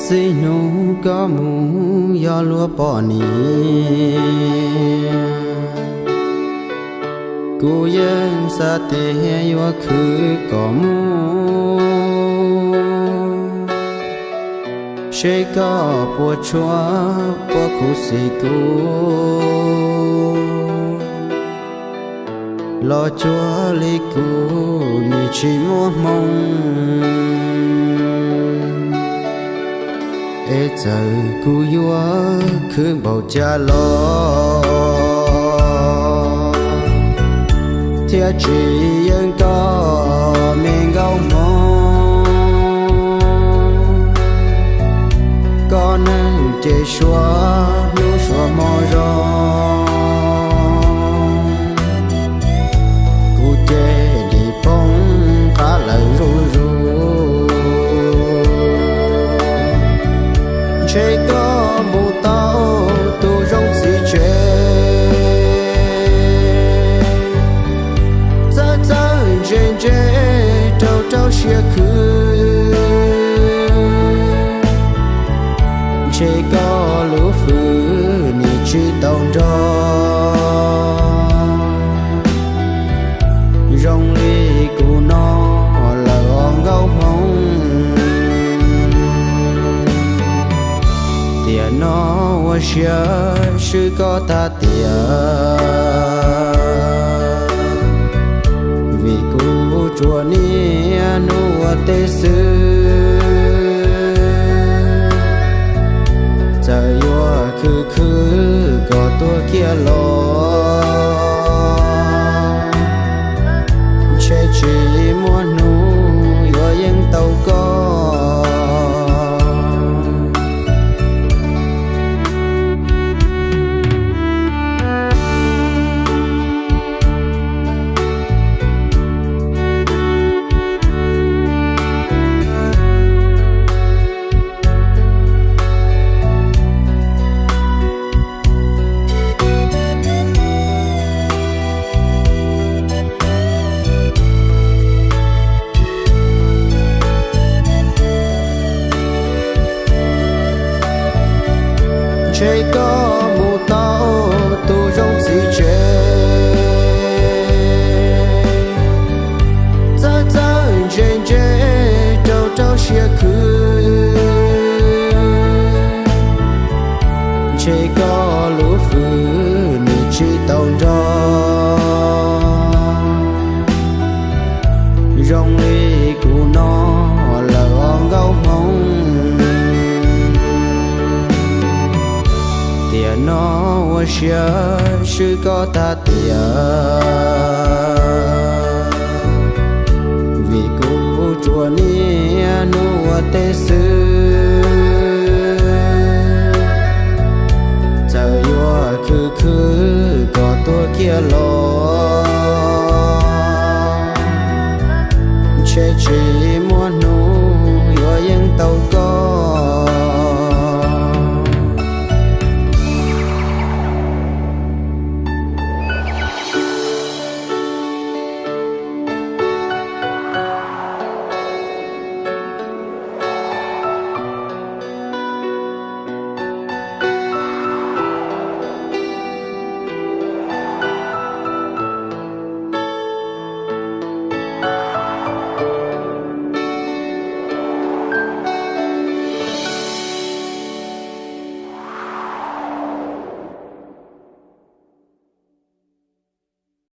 Txij hnub koj mus yog luag poj niam, kuv yeej xav tias yuav khwv kom mus, seb koj puas tshua puas khuv xim kuv, los cuag li kuv nim tsis muaj hmoo. Es txawm kuv yuav khwv npaum cas los thiaj tsis yeej koj me nkauj hmoob. Koj neeg ces suav hnub suav hmo zoo, kuv ces dim poob qab lawm zuj zus. Ntshe koj mus tau tus zoo txiv tsev, txawj txawj ntse ntse rau rau siab khwv. Ntshe koj lub hwj nim tsis tau nrog zoo li kuv no lawm os nkauj hmoob. Tiam no ua siab swb koj tag tiam, vim kuv tsuas niaj hnub ua teb xwb. Txawm yuav khwv khwv kom tuag kiag los, ntshe tsis muaj hnub yuav yeej tau koj. Ntshe koj mus tau tus zoo txiv tsev, txawj txawj ntse ntse rau rau siab khwv. Ntshe koj lub hwj nim tsis tau nrog zoo li kuv no lawm os nkauj hmoob. Tiam no ua siab swb koj tag tiam, vim kuv tsuas niaj hnub ua teb